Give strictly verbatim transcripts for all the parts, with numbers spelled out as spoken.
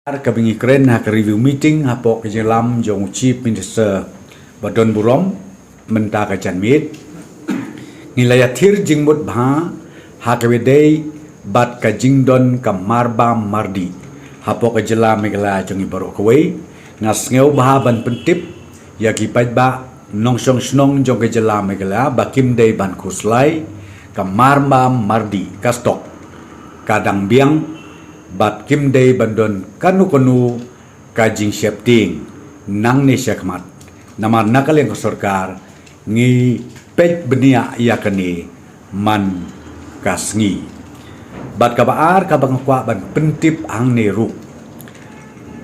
Kaba ngi kren ha ka review meeting hapoh ka jingïalam jong u Chief Minister ba don burom mynta ka janmiet, ngi la ïathir jingmut bha ha kaba ïadei bad ka jingdon ka marbam mardih hapoh ka jylla Meghalaya jong ngi baroh kawei. Nga sngew bha ban pyntip ïa ki paidbah nongshong shnong jong ka jylla Meghalaya ba kim dei ban khuslai, ka marbam mardih ka stok ka dang biang bad kim dei ban don kano kano ka jingsheptieng nangne shakhmat. Namar na ka liang ka sorkar ngi peit bniah ïa kane man ka sngi. Bad kaba ar kaba nga kwah ban pyntip hangne ruh,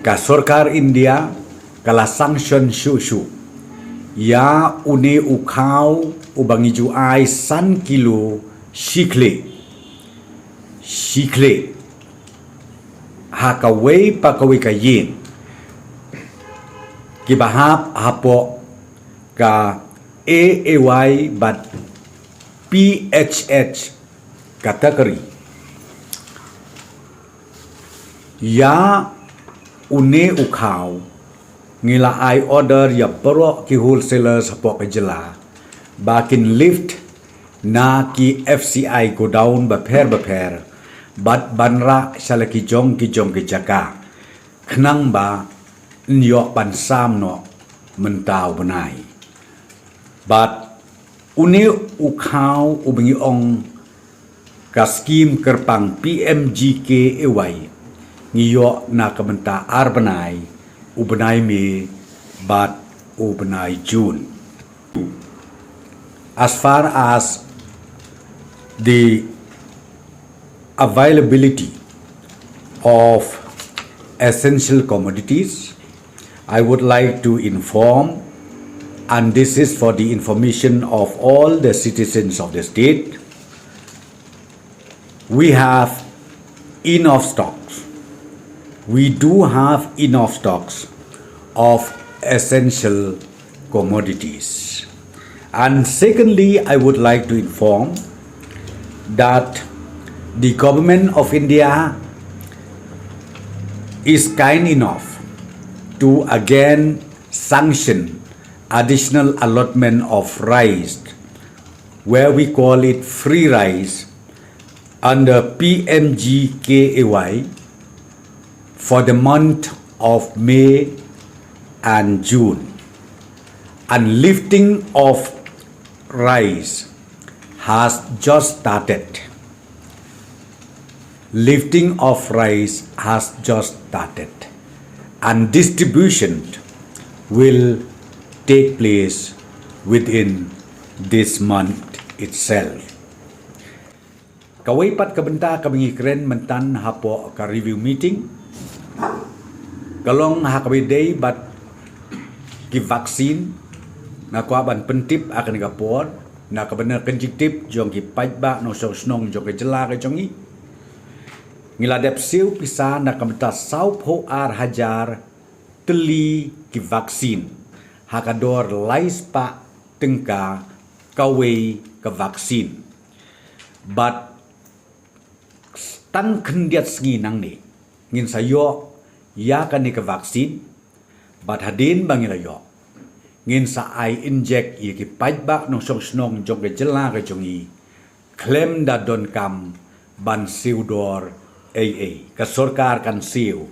ka sorkar India ka la sanction shuh shuh ïa une u khaw uba ngi ju ai san kilo shi khlieh, shi khlieh ha kawei pa kawei ka ïing kiba hap hapoh ka A A Y bad P H H category. Ïa une u khaw ngi la ai order ïa baroh ki wholesalers hapoh ka jylla ba kin lift na ki F C I godown bapher bapher bad ban rah sha la ki jong ki jong ki jaka khnang ba yn ïoh ban sam noh mynta u bnai. Bad une u khaw uba ngi ong ka skim kyrpang P M G K A Y ngi ïoh na ka bynta ar bnai, u bnai May bad u bnai June. As far as the availability of essential commodities, I would like to inform, and this is for the information of all the citizens of the state, we have enough stocks. We do have enough stocks of essential commodities. And secondly, I would like to inform that the Government of India is kind enough to again sanction additional allotment of rice, where we call it free rice, under P M G K A Y for the month of May and June. And lifting of rice has just started. Lifting of rice has just started, and distribution will take place within this month itself. Kawei pat ka bynta kaba ngi kren mynta hapoh ka review meeting ka long ha kaba ïadei bad ki vaccine. Nga kwah ban pyntip ha kane ka por na ka bynta ka jingtip jong ki paidbah nongshong shnong jong ka jylla ka jong ngi. Ngi la dep siew pisa na ka bynta sawphew ar hajar tylli ki vaccine ha ka dor lai spah tyngka kawei ka vaccine. Bad tang khyndiat sngi nangne ngin sa ïoh ïa kane ka vaccine. Bad hadien ba ngi la ïoh, ngin sa ai injek ïa ki paidbah nongshong shnong jong ka jylla ka jong ngi khlem da donkam ban siew dor ei ei. Ka sorkar kan siew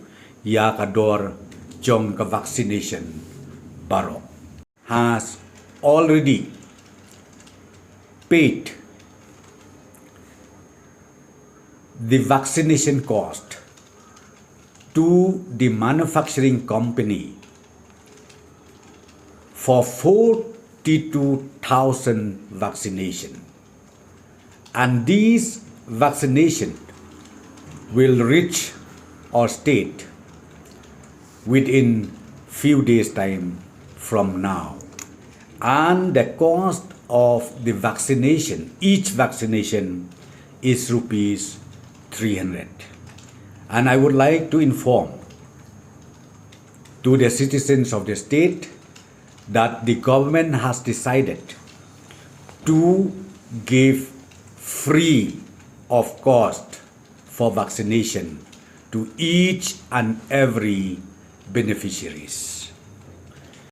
ïa ka dor jong ka vaccination baroh. Has already paid the vaccination cost to the manufacturing company for forty-two thousand vaccination. And these vaccination will reach our state within few days time from now. And the cost of the vaccination, each vaccination, is rupees three hundred. And I would like to inform to the citizens of the state that the government has decided to give free of cost for vaccination to each and every beneficiaries.